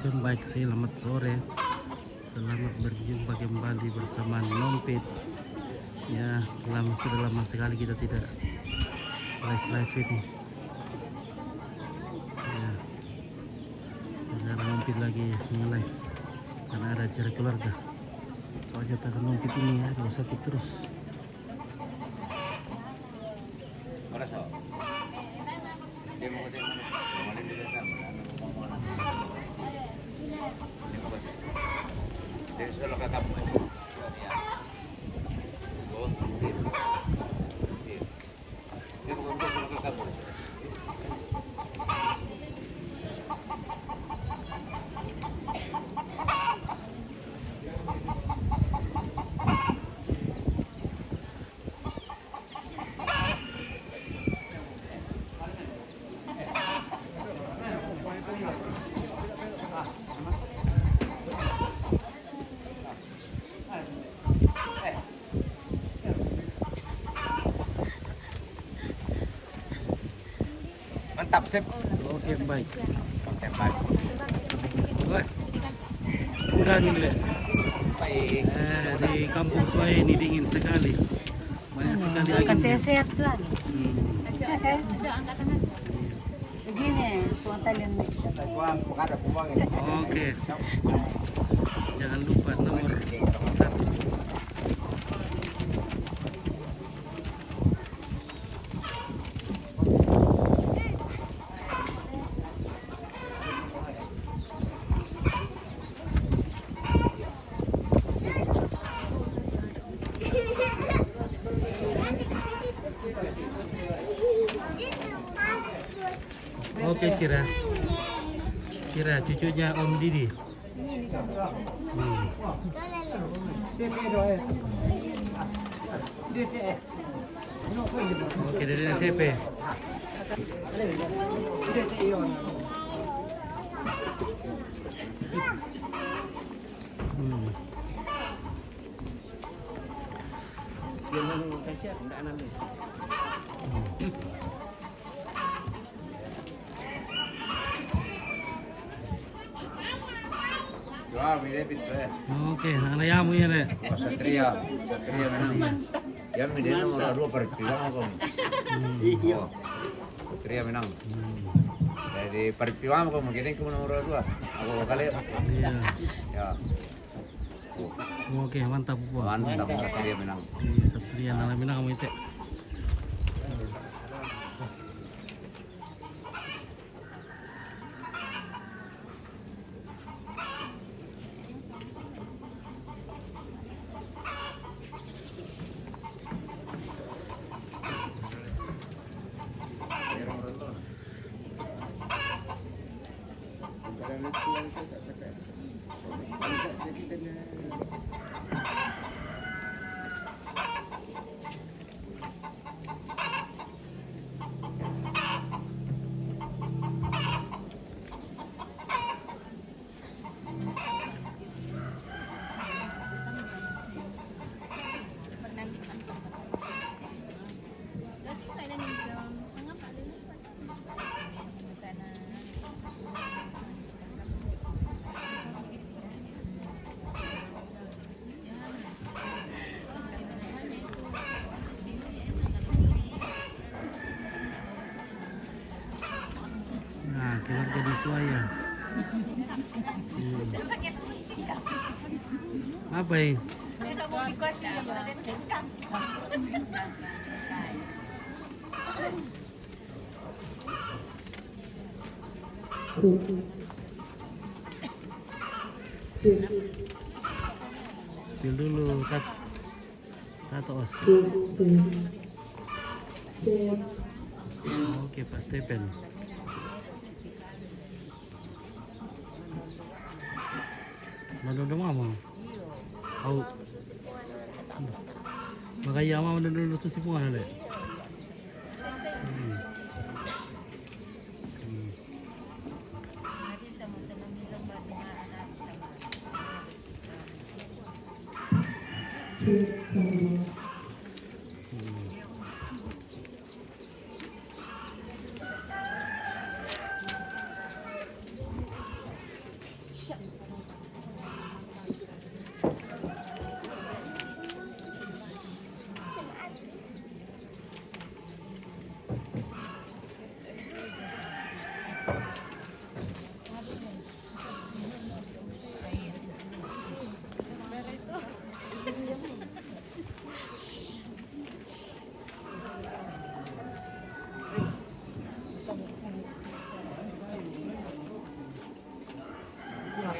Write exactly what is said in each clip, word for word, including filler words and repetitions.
Baik, selamat sore. Selamat berjumpa kembali bersama Nompit. Ya, lama, sudah lama sekali kita tidak live-live ini. Ya. Sekarang Nompit lagi nge-live karena ada acara keluarga. Soalnya tak Nompit ini ya, dia sakit terus. Mantap, Sip. Oke, baik. Oke, baik. Wah. Udah nih, Le. Baik. Eh, di Kampung Suai ini dingin sekali. Banyak sekali angin. Kasih sehat tuh. Hmm. Begini, tuan talian. Oke. Jangan lupa nomor satu. Oke, Kira. Kira, cucunya Om Didi. Hmm. Oke, dari S P. Hmm. Oke, anak yamu ya, Le. Oh, Satria, Satria menang. Ya, mi dia nomor dua, per pilang aku. Hmm. Oh, Satria menang. Hmm. Jadi, per pilang aku, mungkin aku nomor dua. Aku kali. Iya. Ya. Oke, mantap, Puan. Mantap, Satria menang. Iya, Satria nang menang kamu itu. Nah, keluarga di Suaya. Hmm. Apa ini? Spill dulu, Tat. Tatos. Oke, Pak Stephen. Mano do mama? Au. Makanya mama do do susi pun ada. Hmm. Hmm.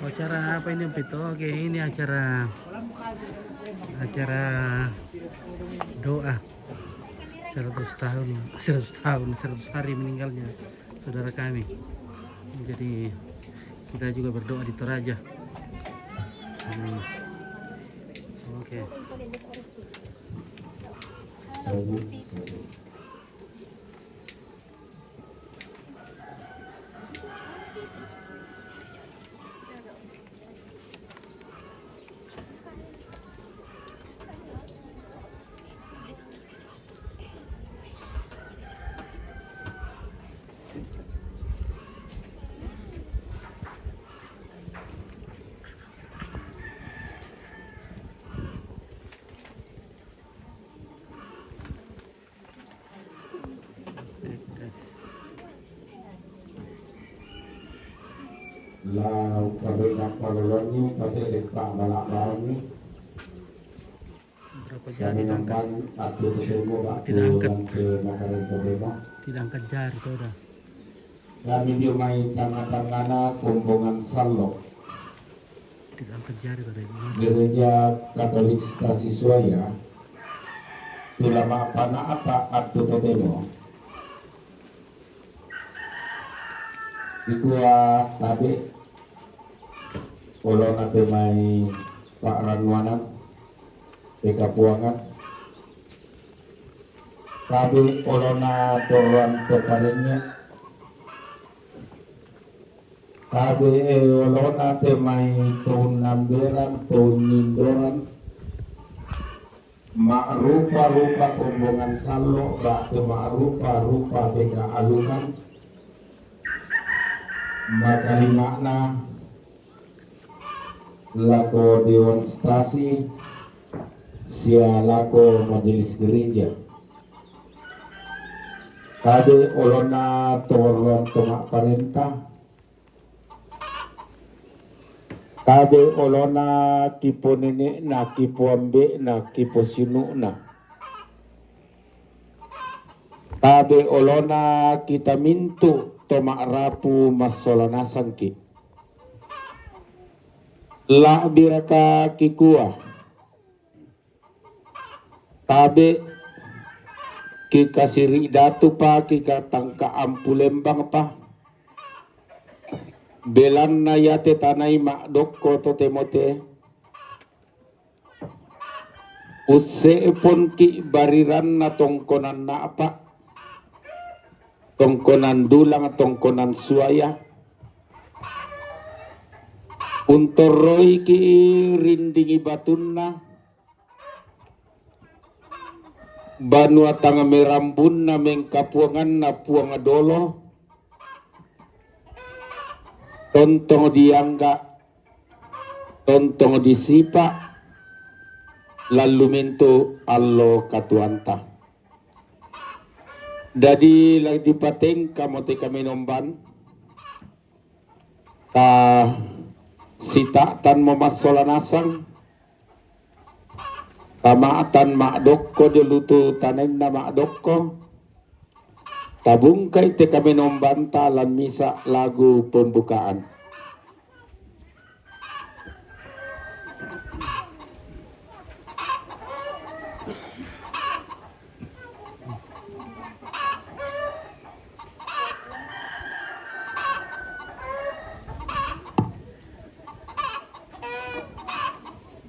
Acara apa ini, Pito? Oke, ini acara acara doa seratus tahun, seratus tahun, seratus hari meninggalnya saudara kami. Jadi kita juga berdoa di Toraja. Hmm. Oke. Lau kabena paloloni pate dek pa balak barang ni. Berapa jari kami tidak angkat? Nambang aku totemo bak tidak angkat. Ke makanan totemo. Tidak angkat jari kau dah. Kami dio mai tanga-tangana kombongan sallo. Tidak angkat jari kau dah. Gereja Katolik Stasi Suaya. Tulama pana apa aku totemo. Ikua tabe olona te mai pa'rannuanan, te kapuangan. Tabe olona torroan to parengnge. Tabe olona te mai to unnamberan, to unnindoran. Ma'rupa-rupa kombongan sallo ba'tu ma'rupa-rupa beka alungan, makalima'na lako dewan stasi sia lako majelis gereja. Tabe olona torroan to ma'parenta, tabe olona kiponene'na, kipoambe'na, kiposinu'na. Tabe olona kita mintu to ma'rapu massola nasangki. La'biraka kikua? Tabe kikasiri datu pa, kikatangka ampu lembang pa. Belanna iate tanai ma'dokko totemo te. Usse'ponki bariranna tongkonan na'pa, tongkonan dulang, tongkonan suaya. Untorroiki rindingi batunna, banua tang merambunna mengkapuanganna Puang Dolo, tontong diangga, tontong disipa, lallu mintu allo katuanta. Dadi la dipatengkamo te kamenomban, ta sita'tanmo massola nasang, tama'tan ma'dokko dio lutu tanainna ma'dokko, tabungkai te kamenombanta lan misa lagu pembukaan.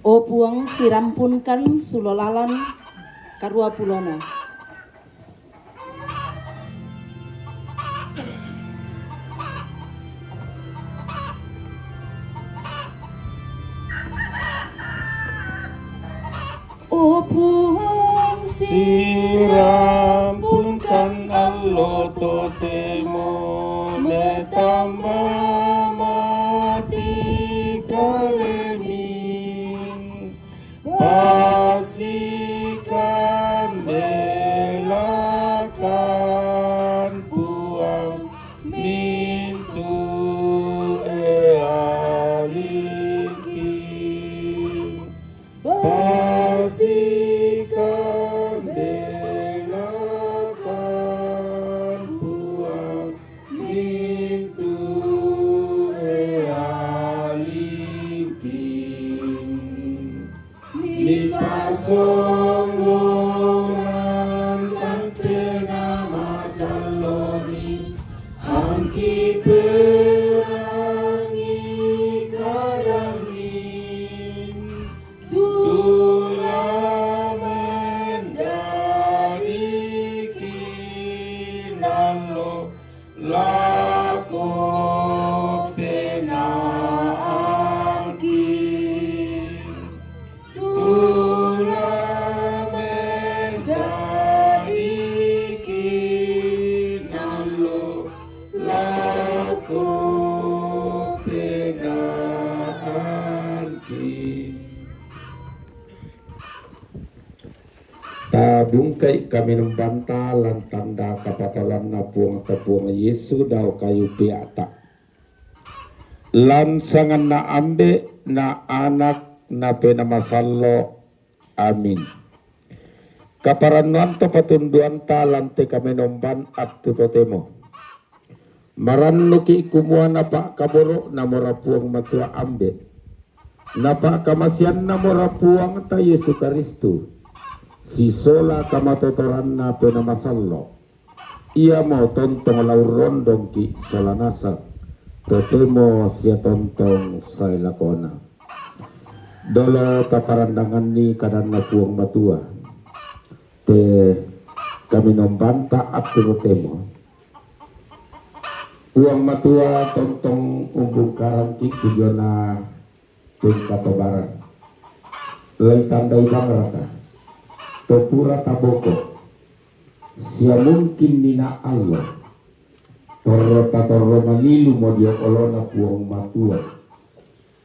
O Puang, sirampunkan sulolalan karua pulona. O Puang, sirampunkan allo totemo, metamba mati kalemi. Pasikan belakan Puang mintu e aliki. Pasikan belakan Bungkai kamenombanta lan tanda kapatolanna Puangta Puang Yesu dao kayu peakta. Lan sanganna Ambe', na Anak, na Penaa Masallo. Amin. Kaparannuanta patunduanta lan te kamenomban attu totemo. Marannuki' kumua napa'kaboro'namora Puang Matua Ambe', napa'kamaseannamora Puangta Yesu Karistu, sisola kamatotoranna Penaa Masallo', iamo tontong la urrondongki' sola nasang, totemo sia tontong sae lakona. Dolo taparandanganni kadanNa Puang Matua, te kamenombanta attu totemo. Puang Matua tontong umbungkarangki' tu diona pengkatobaran. Lai tandai bangraka, to pura taboko, sia mungkin nina allo, torro tatorro malilumo dio olona Puang Matua.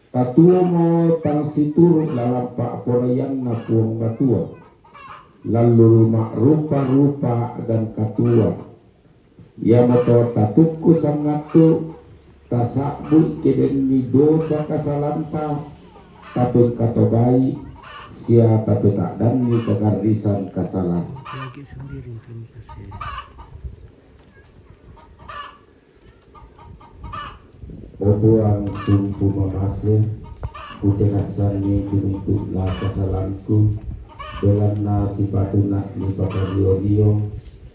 Tatuomo tang situru' lalan pa'poraianNa Puang Matua, lalluru ma'rupa-rupa dan katua. Iamoto tatukku sangattu, tasa'bu'i ke denni dosa kasalanta, tapengkatobai, sia tapeta'danni kagarrisan kasalan. Lagi sendiri, terima kasih. O Puang, sumpu mamase, kukenassanni tu mintu' la kasalangku, belanna sipatuna nipakario-rio,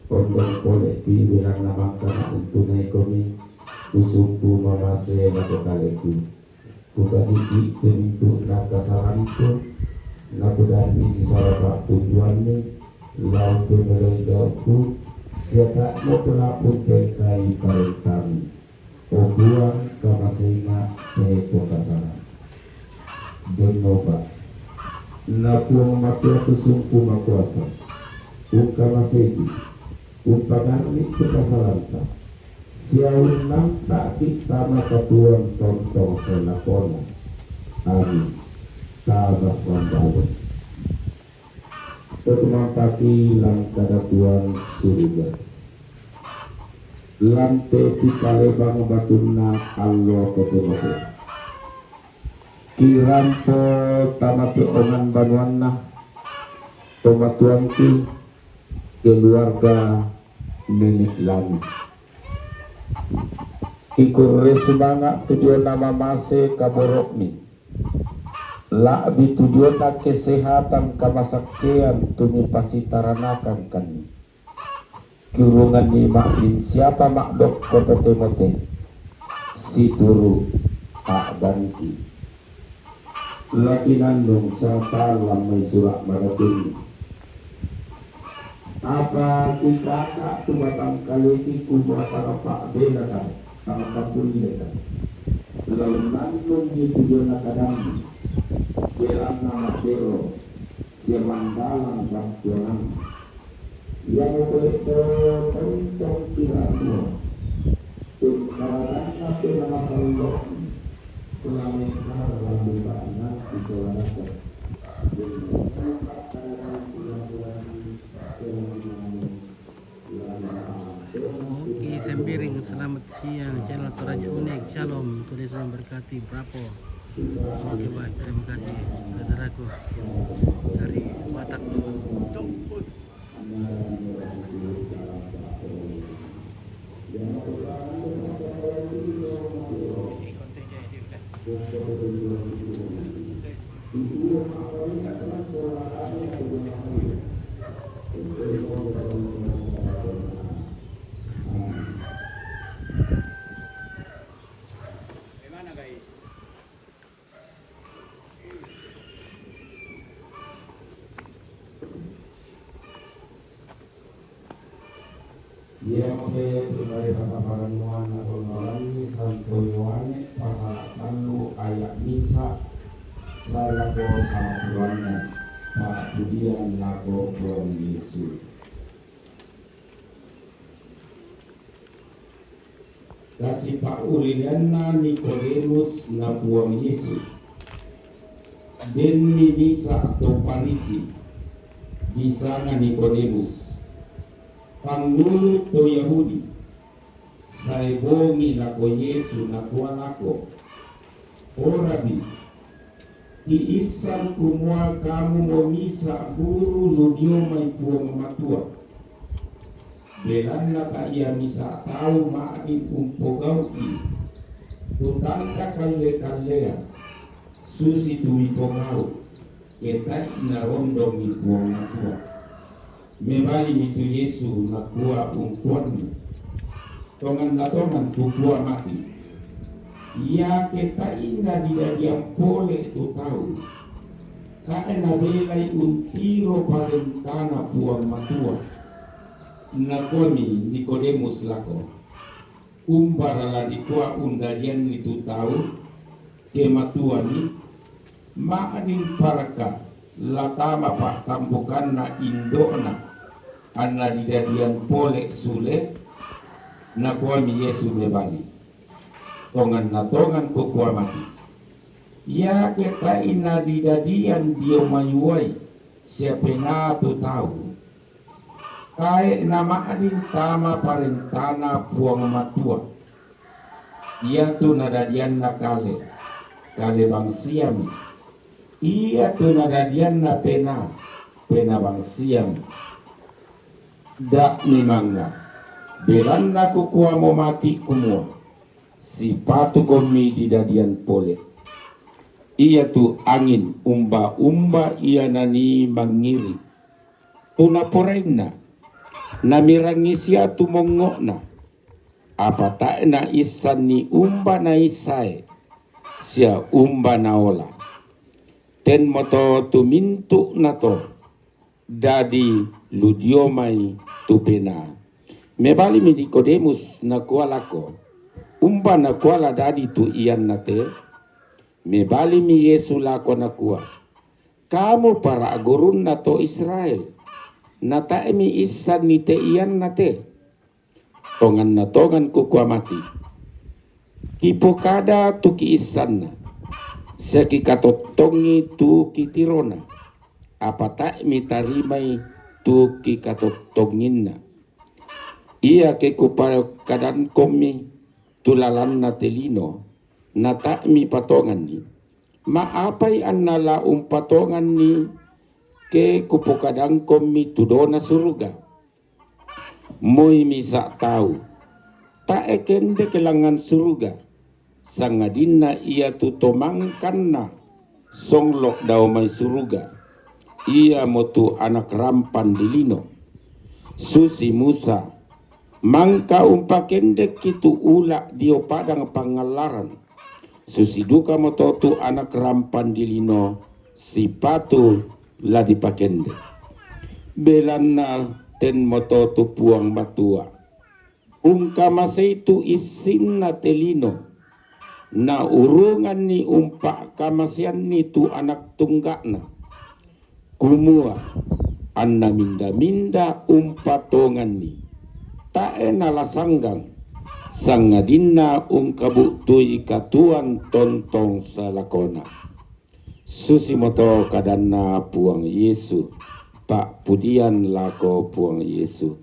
ondong pole'pi belanna mangkana untunaikomi, tu sumpu mamase lako kaleku. Kukadiki' tu mintu' la kasalangku, nakudanni sisala pa'tunduanni, la umpemeloi gau'ku, sia tae' mupola'bu umpengkai parentami. O Puang, kamaseina te pokasala. Dennopa, na Puang Matua tu sumpu makuasa, ungkamaseiki', umpagarri' tu kasalanta, sia unnanta'ki' tama katuoan tontong sae lakona. Amin. Tabassang bale. Totumampaki lan kadatuan suruga. Lan te tipalebang batunna allo totemo te. Kirampo tama te ongan banuanna, tomatuangki, keluarga nene' lami. Kikurre sumanga' tu diona mamase kaboro'mi, la'bi tu diona kesehatan kamasakkean tu mipasitaranakankanni. Kiurunganni ma'lin siapa ma'dokko totemo te, situru' a'dangki. La kinannung sangtallang mai sura' madatunna. Apa kikaka' tu batangkaleki kumua tang pa'belaka, tang kapulleka. La unnannungi tu diona kadammu, belanna masero sia mandalang battuanammu. Iamo pole to tontong kirannuang, pengkaradanna Penaa Masallo', pelamekkara lambu' ba'na isola naseng. Oke, sembiring, selamat siang, channel Toraja Unik, Shalom, Tuhan Yesus memberkati, Brapo. Oke, baik, terima kasih, saudaraku dari Batak. Iamo te tu mare pataparannuanna tolinoranni Santo Yohane pasala tallu aya' misa' sae lako sampuloanna, pa'pudian lako Puang Yesu. Nasipa'ulileanna Nikodemus na Puang Yesu. Denni misa' to Farisi, Disanga Nikodemus, pangulu to Yahudi, sai bongi lako Yesu, nakua lako, "O Rabi, tiissan kumua kamu mo misa guru lu dio mai Puang Matua. Belanna taia misa tau ma'din umpogau'i tu tanda kalle-kallean, susitu mipogau', ke tae' narondongi Puang Matua." Mebalimi tu Yesu, nakua, "Ungkuanni, tonganna tongan kukua mati, iake tae' nadidadian pole tu tau, tae' nabelai untiro parentana Puang Matua." Nakuami Nikodemus lako, "Umbara la dikua undadianni tu tau, ke matuami? Ma'din paraka la tama pa'tambukanna indo'na, anna didadian pole sule?" Nakuami Yesu mebali, "Tonganna tongan kukua mati, iake tae' nadidadian dio mai uai sia penaa tu tau, tae' nama'din tama parentana Puang Matua. Iatu nadadianna kale, kale bangsiami. Iatu nadadianna penaa, penaa bangsiami. Da' mimanga, belanna kukua mo mati kumua, sipatukommi didadian pole. Iatu angin umba-umba ia nanii mangngiri, tu naporainna, namirangi sia tu mongngo'na, apa tae' naissanni umba naissae sia umba naola. Tenmoto tu mintu'nato dadi lu dio mai tu penaa." Mebalimi Nikodemus, nakua lako, "Umba nakua la dadi tu ianna te?" Mebalimi Yesu lako, nakua, "Kamu para' gurunna to Israel, na tae' miissanni te ianna te? Tonganna tongan kukua mati, kipokada tu kiissanna, sia kikatottongi tu kitirona, apa tae' mitarimai tu kikatottonginna. Iake kupokadangkommi tu lalanna te lino, na tae' mipatonganni, ma'apai anna la umpatonganni ke kupokadangkommi tu dona suruga? Moi misa tau, tae' kendek langngan suruga, sangadinna iatu to mangkanna songlo' dao mai suruga, iamotu Anak Rampan di lino. Susi Musa mangka umpakendekki tu ula' dio padang pangallaran, susi dukamoto tu Anak Rampan di lino sipatu la dipakendek. Belanna tenmoto tu Puang Matua ungkamasei tu issinna te lino, naurunganni umpa'kamaseanni tu anak tungga'na, kumua, anna minda-minda umpatonganni, tae' nala sanggang, sangadinna ungkabu'tui katuoan tontong salakona." Susimoto kadanna Puang Yesu. Pa'pudian lako Puang Yesu.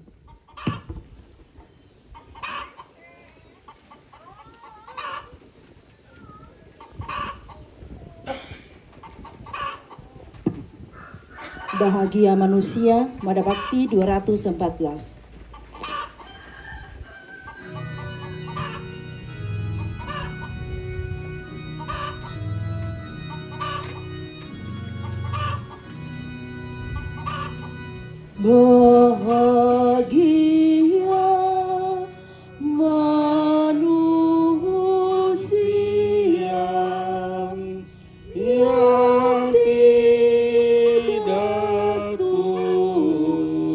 Bahagia Manusia, Mada Bakti dua ratus empat belas. Bahagia manusia yang tidak tuli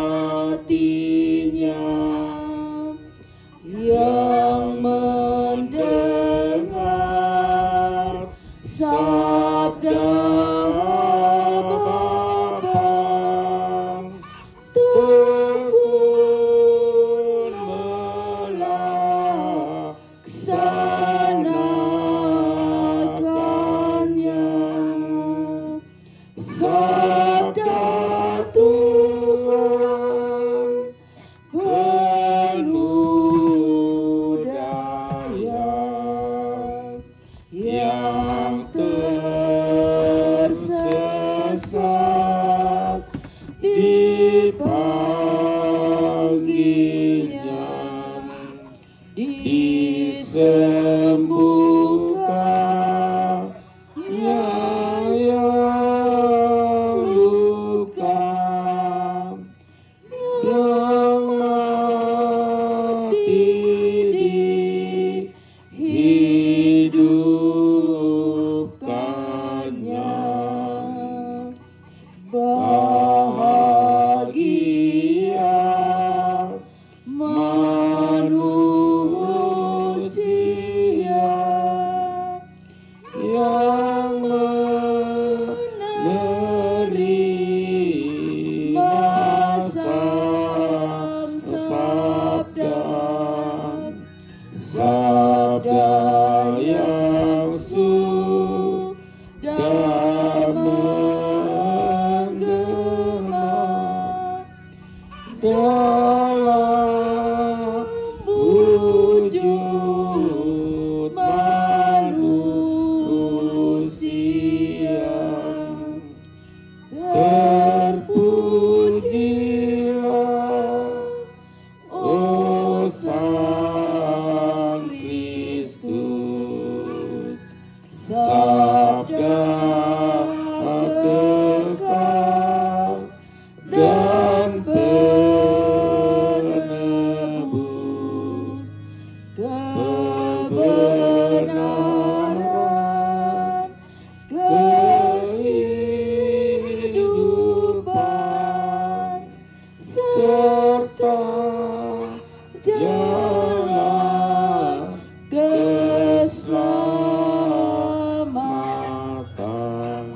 hatinya, yang mendengar sabda Bapa Sembuhkan yang luka, yang mati dihidupkannya. Bahagia manusia yang menerima sam-, sabda, sabda yang sudah menggema dalam wujud manusia. Terpujilah, oh Sang Kristus, sabda kekal dan penebus, kebenaran, kehidupan, serta jalan keselamatan.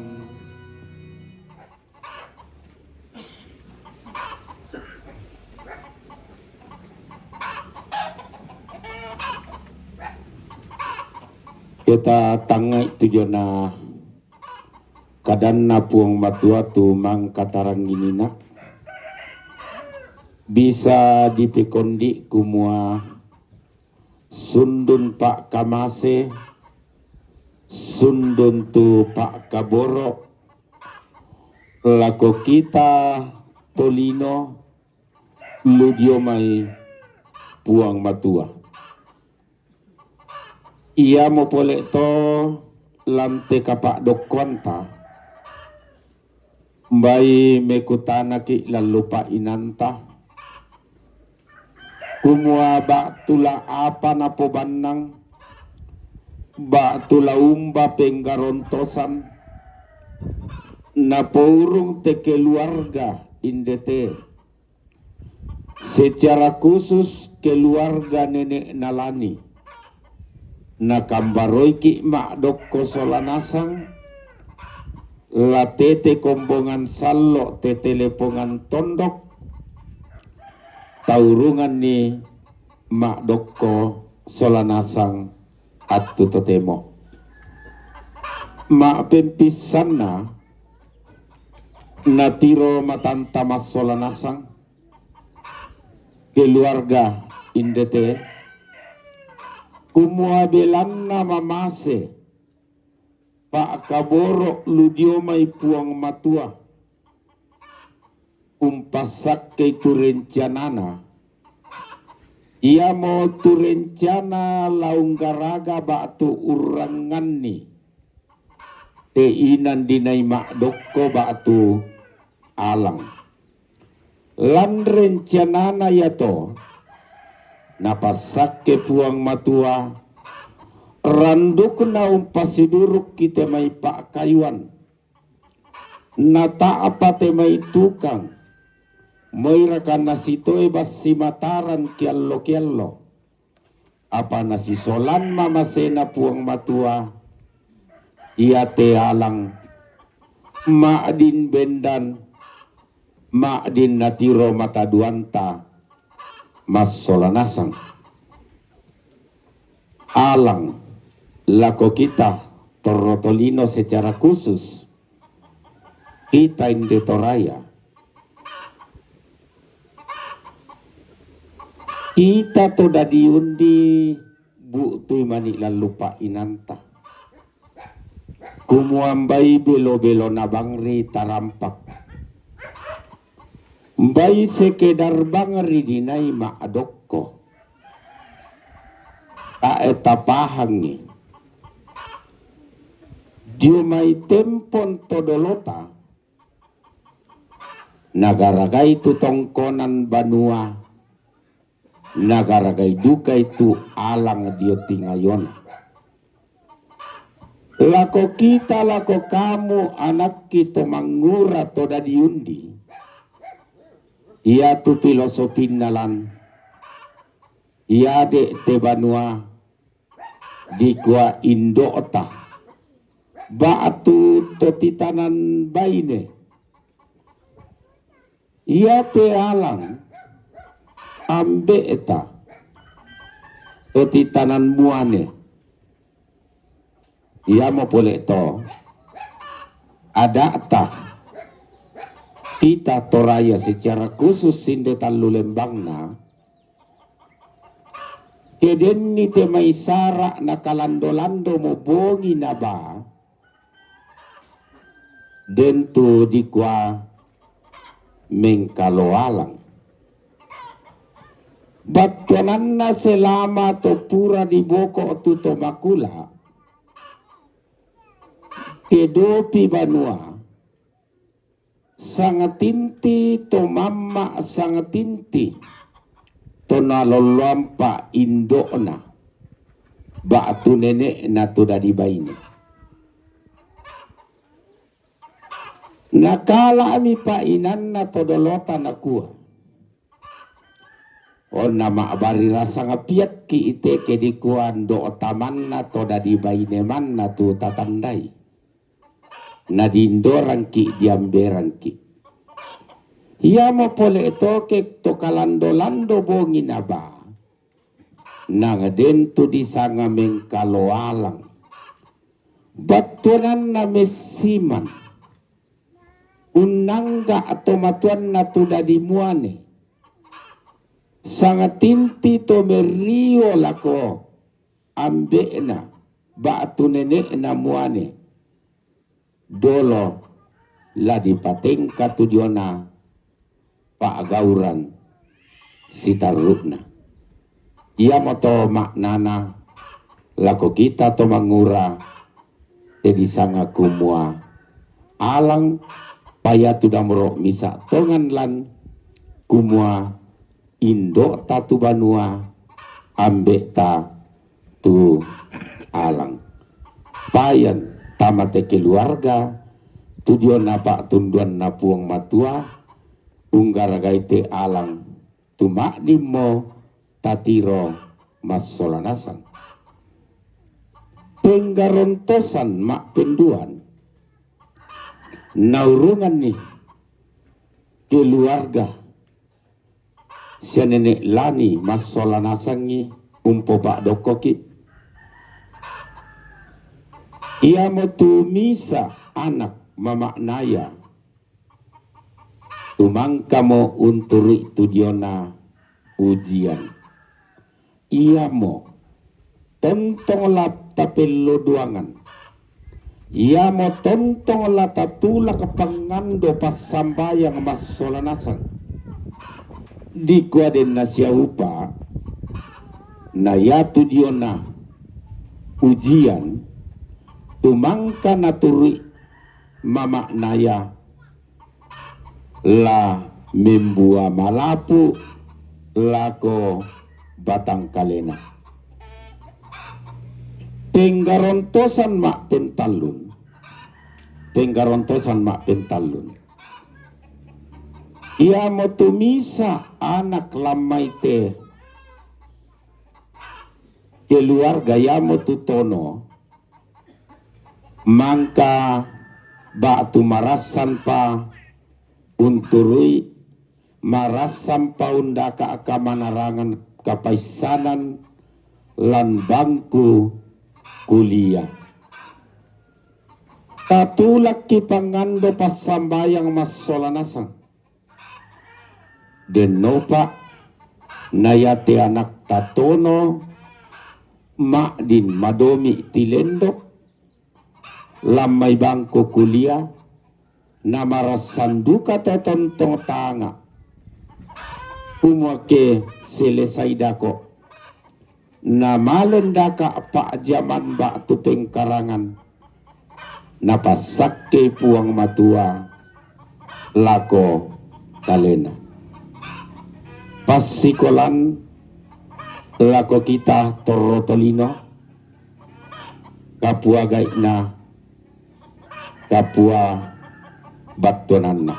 Kita tangai tu jona kadanna Puang Matua tu mangkatarang inina. Bisa dipikondi kumua sundun pakkamase, sundun tu pakkaboro lako kita tolino lu dio mai Puang Matua. Iamo pole to lan te kapa'dokkoanta, mbai mekutanaki lan lupa inanta, kumua ba'tu la apa napobannang, ba'tu la umba penggarontosan napourung te keluarga indete. Secara khusus keluarga nenek Nalani nakambaroiki ma'dokko sola nasang, la tete kombongan sallo tete lepongan tondok, taurunganni ma'dokko sola nasang attu totemo. Ma'pempissanna natiro matanta massola nasang keluarga indete, kumua belanna mamase pa'kaboro lu dio mai Puang Matua, umpassakkei tu rencanana, iamo tu rencana la unggaraga ba'tu urrangnganni te inan dinai ma'dokko ba'tu alang. Lan rencanana iato napassakke Puang Matua randukna umpasidurukki te mai pa'kayuan, nata'pa te mai tukang, moiraka nasitoe bassi mataran kiallo-kiallo. Apa nasisolan mamasena Puang Matua, iate alang ma'din bendan, ma'din natiro mataduanta massola nasang. Alang lako kita torro tolino secara khusus, kita inde Toraya. Kita to dadi undi bu'tui mani lallupa inanta. Kumua mbai belo-belona bangri tarampak. Mbai sekedar bangri dinai ma'dokko. Tae tapahangi. Dio mai tempon to dolota, nagaragai tu tongkonan banua, nagaragai dukai tu alang dio tingayona. Lako kita, lako kamu, anakki to mangura to dadi undi. Ia tu filosofina lan, ia de te banua dikua indota, ba'tu to titanan baine. Ia te alang, ambe'ta, to titanan muane. Iamo pole to ada'ta, kita Toraja secara khusus sinde tallu lembangna, ke denni te mai sara nakalando-lando mo bongi naba, den tu dikua mengkaloalang. Battuananna selama to pura diboko tu to makula, kedopi banua, sangatinti to mamma, sangatinti to nalolloampa indo'na, ba'tu nene'na tu dadi baine. Nakala'mi pa inanna to dolota nakua, onna ma'bari rasa ngapiakki ite ke dikua ndo tamanna to dadi baine manna tu tatandai. Nadindorangki, diamberangki. Iamo pole to ke to kalando-lando bongi naba, nang den tu disanga mengkaloalang. Battuananna messiman, unnangga to matuanna tu dadi muane, sangatinti to merio lako ambe'na ba'tu nene'na muane, dolo la dipatengka tu diona pa'gauran sitarru'na. Iamoto ma'nana lako kita to mangura, te disanga kumua alang, payatu damoro misa tongan lan kumua indo'ta tu banua, ambe'ta tu alang. Payan tama te keluarga tu diona pa'tunduanna Puang Matua, unggaragai te alang tu ma'dimmo tatiro massola nasang. Penggarontosan ma'penduan, naurunganni keluarga sia nene' lani massola nasangngi umpopa'dokkoki. Iamotu misa anak mama'naya tumangkamo unturu'i tu diona ujian. Iamo tontong la tapelloduangan. Iamo tontong la tatulak pangando passambayang massola nasang. Dikua denna siaupa, na iatu diona ujian, tumangka naturu'i mama'naya la membua malapu lako batangkalena. Penggarontosan ma'pentallun, penggarontosan ma'pentallun. Iamo tumisa anak lammai te keluarga iamo tu tono, mangka ba'tu marassanpa unturu'i, marassanpa undaka kamanarangan kapaissanan lan bangku kuliah. Tatulakki pangando passambayang massola nasang. Dennopa nayate anak tatono ma'din madomi tilendo, lammai bangku kuliah, namarassan duka to tontong tanga. Umuake selesai dako. namalendaka' pa'jaman ba'tu pengkarangan, napassakkei Puang Matua lako kalena. Passikolan lako kita torro tolino, kapua gai'na, kapua battuananna.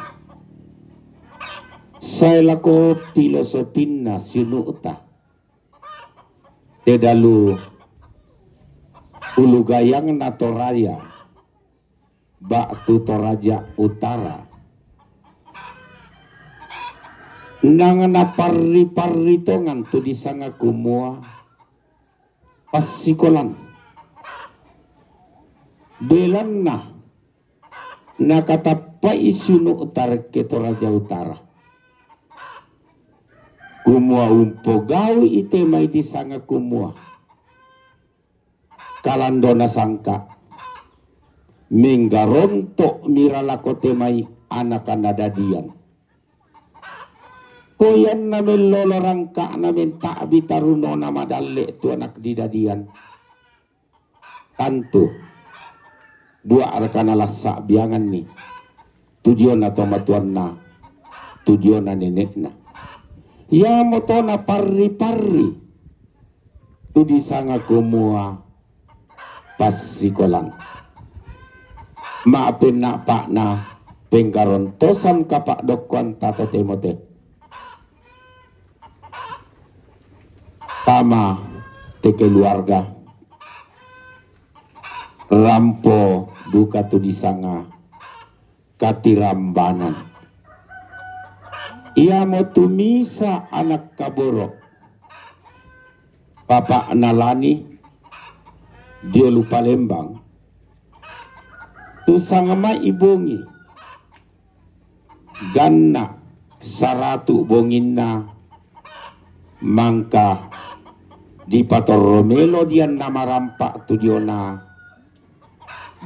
Sae lako filosopinna siunu'ta. Te dalu ulu gayangna Toraja ba'tu Toraja Utara. Nang naparri-parri tongan tu disanga kumua passikolan. Belanna nakatappa'i siunu'ta rekke Toraja Utara. Kumua umpogau'i te mai disanga kumua kalandona sangka, menggaronto' mira lako te mai anaka nadadian. Koianna mellolo rangka'na menta'bi tarunona madalle' tu anak didadian. Tantu bua'raka nalassa' bianganni tu diona tomatuanna, tu diona nene'na. Iamoto naparri-parri tu disanga kumua passikolan. Ma'penna pa'na penggarontosan kapa'dokkoanta to Timote. Tama te keluarga, rampo duka tu disanga katirambanan. Iamo tumisa anak kaboro', papa'na Lani dio lu Palembang, tu sanga mai bongi ganna' saratu' bonginna mangka dipatorro melo dianna marampa' tu diona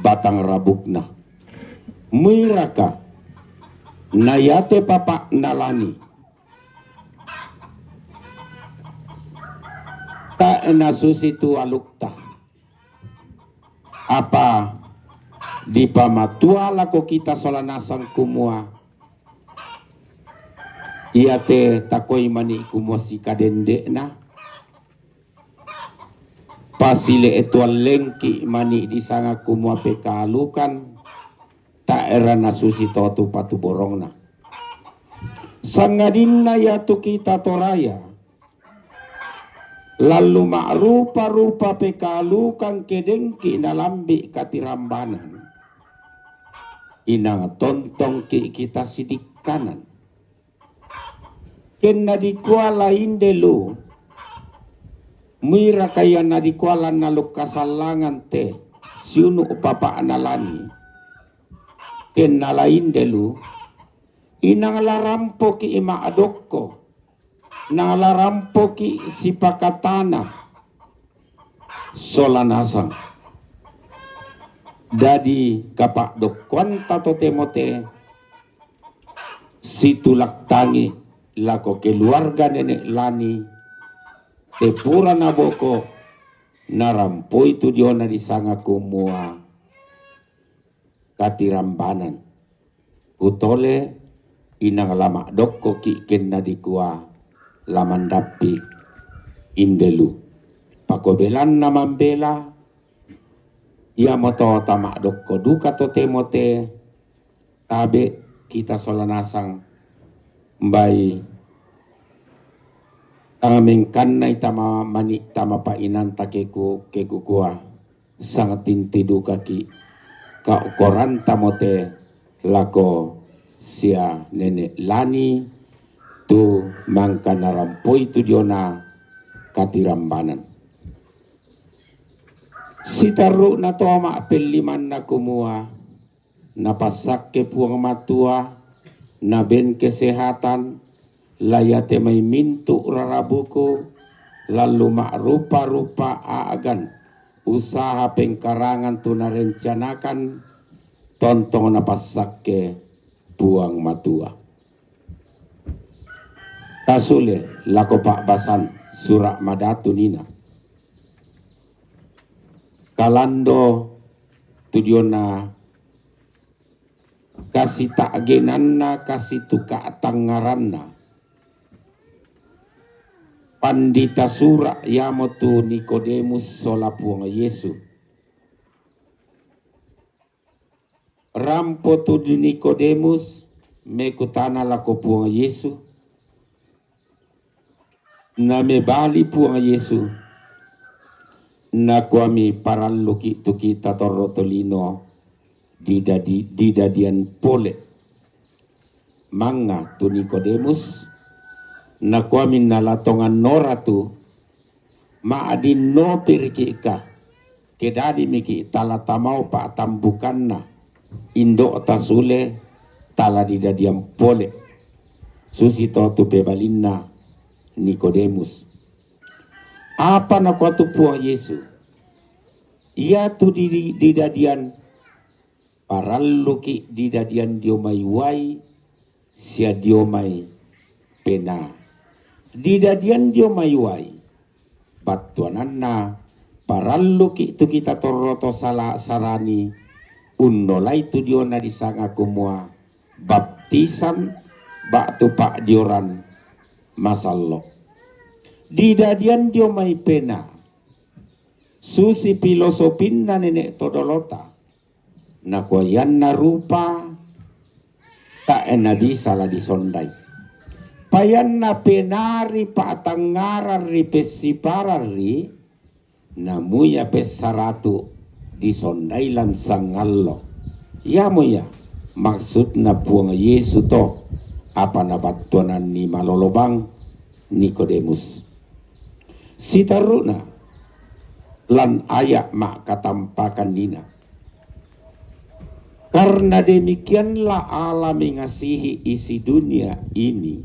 batang rabukna. Muiraka na iate papa'na Lani tae' nasusi tu alukta. Apa dipamatua lako kita sola nasang kumua, iate takoi mani' kumua sikadende'na, pasile'e tuallengki' mani' disanga kumua pekalukan, tae'ra nasusi to tu patuborongna. Sangadinna iatu kita Toraja, lallu ma'rupa-rupa pekalukan kedengki' nalambi' katirambanan, inang tontongki' kita sidikkanan. Kenna dikua lainde lu, muiraka ia nadikua lanna lukkasallangan te siunu' papa'na Lani. Kenna lainde lu, inang larampoki' ma'dokko, nang larampoki' sipakatana sola nasang. Dadi kapa'dokkoanta to Timote situlak tangi' lako keluarga nene' Lani, te pura naboko narampoi tu diona disanga kumua katirambanan. Kutole inang lama'dokkoki' kenna dikua lamandappi' inde lu. Pakobelanna mambela, iamoto tama'dokko duka to Timote, tabe' kita sola nasang mbai tama mengkannai tama mani' tama pa'inanta keku, kekukua. Sangtinti dukaki' kaokoranta mote lako sia nene' Lani tu mangka narampoi tu diona katirambanan. Sitarru'na to ma'pellimanna kumua, napassakke Puang Matua, naben kesehatan, la iate mai mintu' rarabuku, lallu ma'rupa-rupa a'gan usaha pengkarangan tu narencanakan, tontong napassakke Puang Matua. Tasule lako pa'basan sura' madatu nina. Kalando tu diona kasita'genanna, kasituka tangngaranna pandita sura' iamotu Nikodemus sola Puang Yesu. Rampo tu Nikodemus mekutana lako Puang Yesu, namebali Puang Yesu, nakuami, paralluki tu kita torro tolino didadi-, didadian pole. Manga tu Nikodemus, nakuami, nala tongan nora tu, ma'dinno pirikika, kedadimiki tala tamao pa'tambukanna, indo' tasule tala didadian pole. Susi to tu pebalinna Nikodemus. Apa nakua tu Puang Yesu? Iatu di, di, didadian, paralluki didadian dio mai uai sia dio mai penaa. Didadian dio mai uai, battuananna paralluki tu kita torro to sala-, sarani unnolai tu diona disanga kumua baptisan ba'tu pa'dioran masallo. Didadian dio mai penaa, susi filosopinna nene' to dolota. Nakua ianna rupa tae' nabisa la disondai. Paianna penari pa'tangngarang ri pessiparang ri, namuia pessaratu disondai lan sangallo. Iamo ia maksudna Puang Yesu to, apa nabattuananni malolo bang Nikodemus. Sitarru'na lan aya' ma'katampakan nina. Karena demikianlah Allah mengasihi isi dunia ini,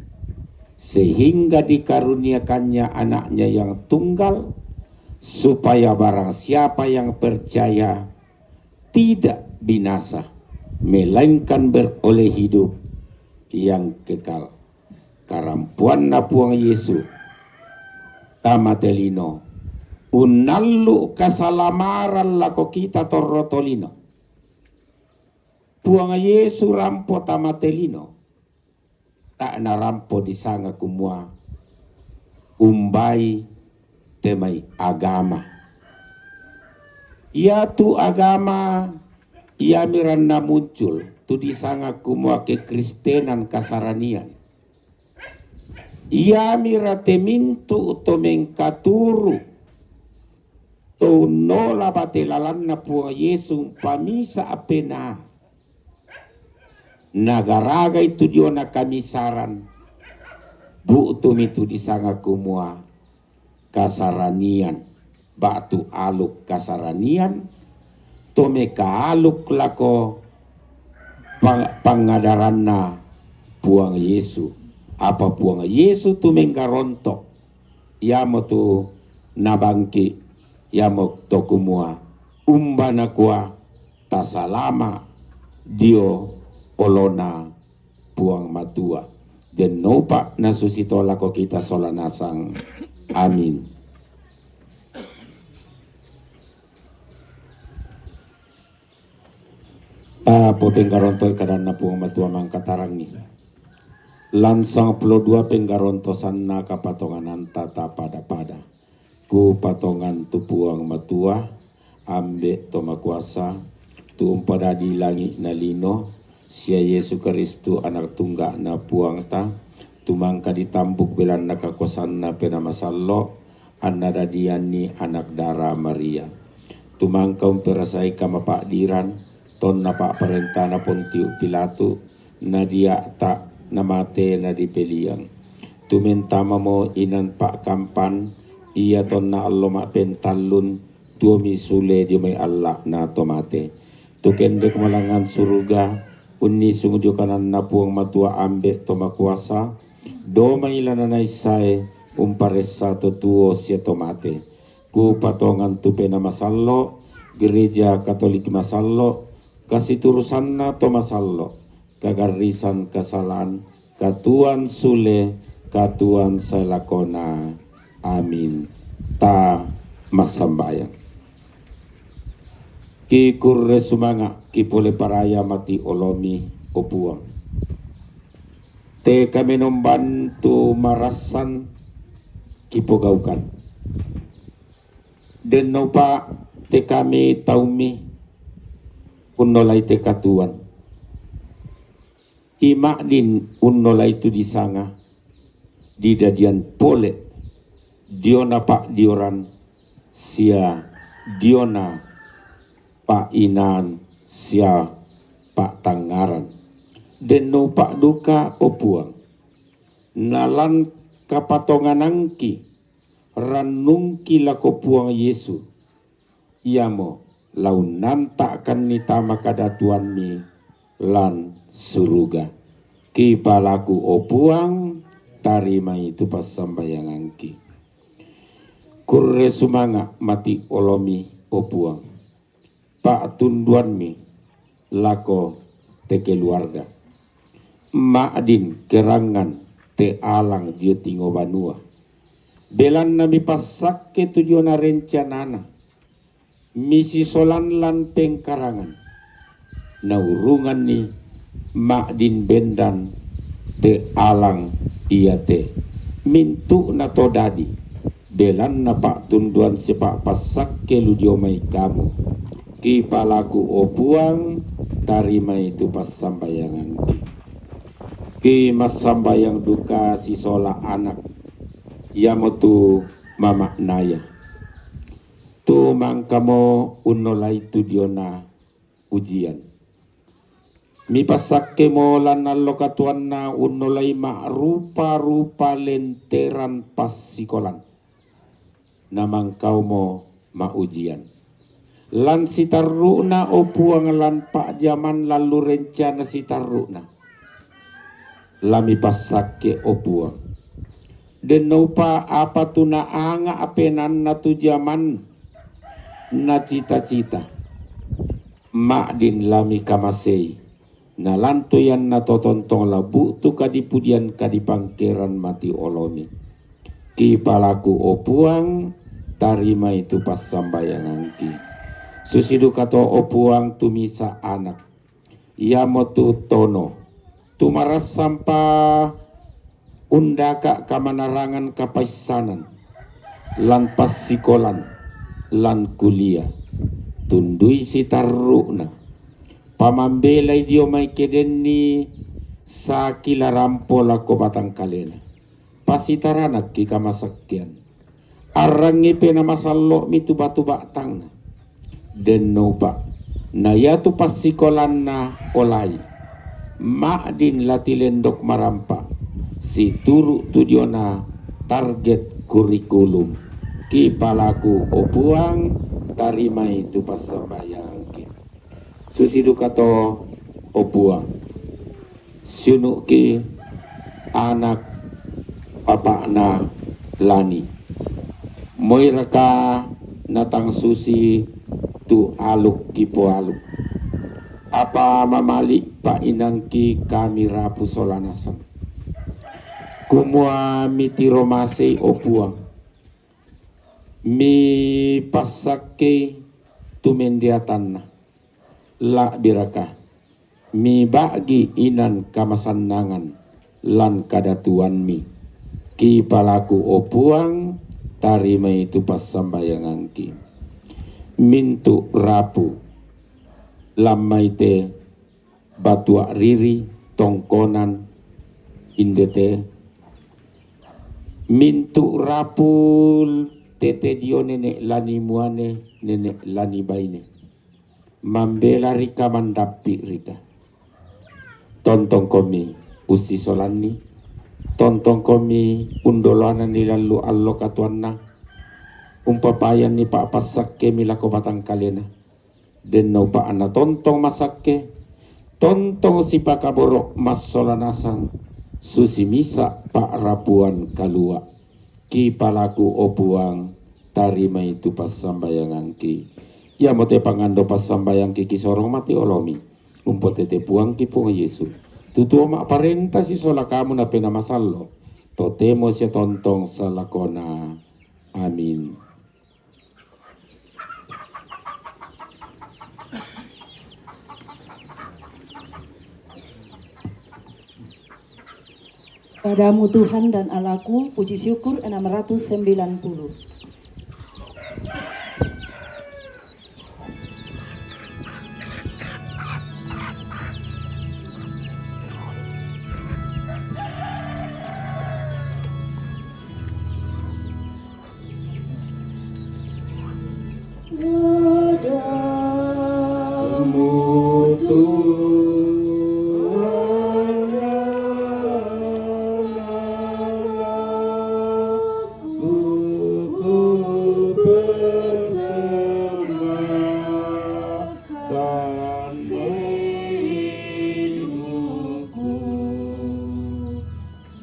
sehingga dikaruniakannya anaknya yang tunggal, supaya barang siapa yang percaya tidak binasa, melainkan beroleh hidup yang kekal. Karampoanna Puang Yesu tamate lino, unnallu kasalamaran lako kita torro tolino. Puang Yesu rampo tamate lino, tae' narampo disanga kumua umbai te mai agama. Iatu agama iamiranna muncul tu disanga kumua kekristenan kasaranian. Iamira te mintu' to mengkaturu', to unnola bate lalanna Puang Yesu umpamisa penaa. Nagaragai tu diona kamisaran, bu'tumi tu disanga kumua kasaranian, ba'tu aluk kasaranian, to mekaaluk lako pang-, pangadaranna Puang Yesu. Apa Puang Yesu tu menggaronto, iamotu nabangki, iamoto kumua, umba nakua, tasalama dio olona Puang Matua. Dennopa nasusi to lako kita sola nasang. Amin. Tapopenggarontoi kadanna Puang Matua mangkatarangi. Lan sangpulo dua penggaronto sanna kapatongananta tapada-pada. Kupatongan tu Puang Matua, Ambe' to makuasa, tu umpadadi langi' na lino, sia Yesu Karistu Anak Tungga'na Puangta, tu mangka ditambuk belanna kakuasanna Penaa Masallo', annadadianni anak dara Maria. Tu mangka umperasai kamapa'diran, tonna pa'parentana Pontius Pilatus, nadia'ta' namate nadipeliang. Tu mentamamo inan pa'kampan, ia tonna allo ma'pentallun, tuomi sule dio mai alla'na to mate. Tu kendekmo langngan suruga, unnisung dio kananna Puang Matua Ambe' to makuasa, domai la nanaissae umparessa to tuo sia to mate. Kupatongan tu Penaa Masallo', Gereja Katolik Masallo', kasiturusanna to masallo', kagarrisan kasalan, katuoan sule, katuoan sae lakona. Amin. Ta massambayang. Kikurre sumanga' kipole paraya mati olomi, o Puang. Te kamenomban tu marassan kipogaukan. Denno upa' te kami taummi unnolai te katuoan. Kima'din unnolai tu disanga didadian pole diona pa'dioran sia diona pa'inaan sia pa'tangngaran. Denno upa' duka, o Puang, nalan kapatonganangki rannungki lako Puang Yesu, iamo la unnanta'kanni tama kadatuanmi lan suruga. Kipalaku, o Puang, tarimai tu passambayangangki. Kurre sumanga' mati olomi, o Puang, pa'tunduanmi lako te keluarga. Ma'din kerangngan te alang dio tingo banua. Belanna mipassakke tu diona rencanana, misisolan lan pengkarangan. Naurunganni ma'din bendan te alang iate. Mintu'na to dadi, belanna pa'tunduan sipa'passakke lu dio mai kamu. Kipalaku, o Puang, tarimai tu passambayangangki. Ki massambayang duka sisola anak, iamotu Mama' Naya. Tu mangkamo unnolai tu diona ujian. Mipassakkemo lan allo katuoanna unnolai ma'rupa-rupa lenteran passikolan. Namangkaomo ma'ujian. Lan sitarru'na, o Puang, lan pa'jaman lan lu rencana sitarru'na. La mipassakke, o Puang. Denno upa' apa tu naanga' penaanna tu jaman nacita-cita. Ma'din la mikamasei, nalan toianna to tontong la bu'tu kadipudian kadipangkeran mati olomi. Kipalaku, o Puang, tarimai tu passambayangangki. Susi duka to, o Puang, tu misa' anak, iamotu Tono, tu marassampa undaka' kamanarangan kapaissanan lan passikolan, lan kulia. Tundui sitarru'na, pamambelai dio mai ke denni saki la rampo lako batang kalena. Pasitaranakki kamasakkean. Arrangngi penamasallo'mi tu batu ba'tangnga. Denno upa', na iatu passikolanna olai, ma'din la tilendok marampa' situru' tu diona target kurikulum. Kipalaku, o Puang, tarimai tu passambayangki. Susi duka to, o Puang, siunu'ki anak bapa'na Lani. Moiraka natang susi tu aluk kipoaluk. Apa mamali' pa'inangki kami rapu sola nasang. Kumua mitiro masei, o Puang, mipassakkei tu mendeatanna. La'biraka miba'gi inan kamasannangan lan kadatuanmi. Kipalaku, o Puang, tarimai tu passambayangangki. Mintu' rapu lan mai te batua' riri, tongkonan, indete. Mintu' rapu tete dio nene' Lani muane, nene' Lani baine. Mambela rika, mandappi' rika. Tontongkomi ussisolanni, tontongkomi undoloananni lallu allo katuanna, umpapayanni pa'passakkemi lako batang kalena. Denno upa' na tontong masakke, tontong sipakaboro' massola nasang, susi misa' pa'rapuan kalua'. Kipalaku, o Puang, tarimai tu passambayangangki. Iamote pangando passambayangki kisorong mati olomi. Umpotete Puangki Puang Yesu, tu tuo ma'parenta sisola kamu napena masallo, totemo sia tontong salakona. Amin. Padamu Tuhan dan Allahku, puji syukur enam ratus sembilan puluh.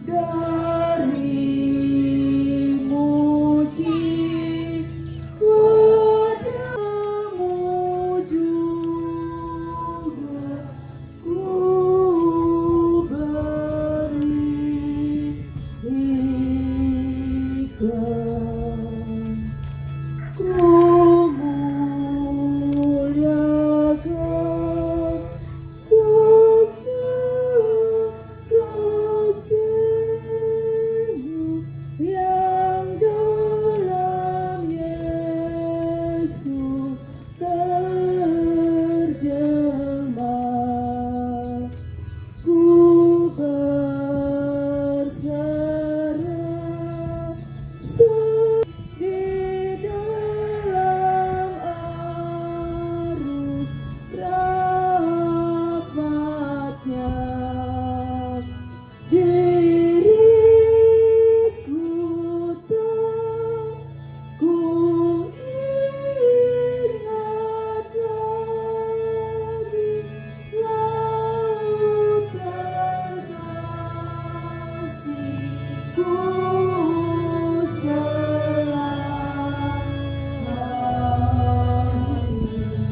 Dari muji padamu juga ku berikan, ku muliakan kuasa kasih-Mu yang dalam Yesus terjemah. Ku berserah di dalam arus rahmat-Nya. Diriku tak ku ingat lagi lautan kasih-Ku selama ini.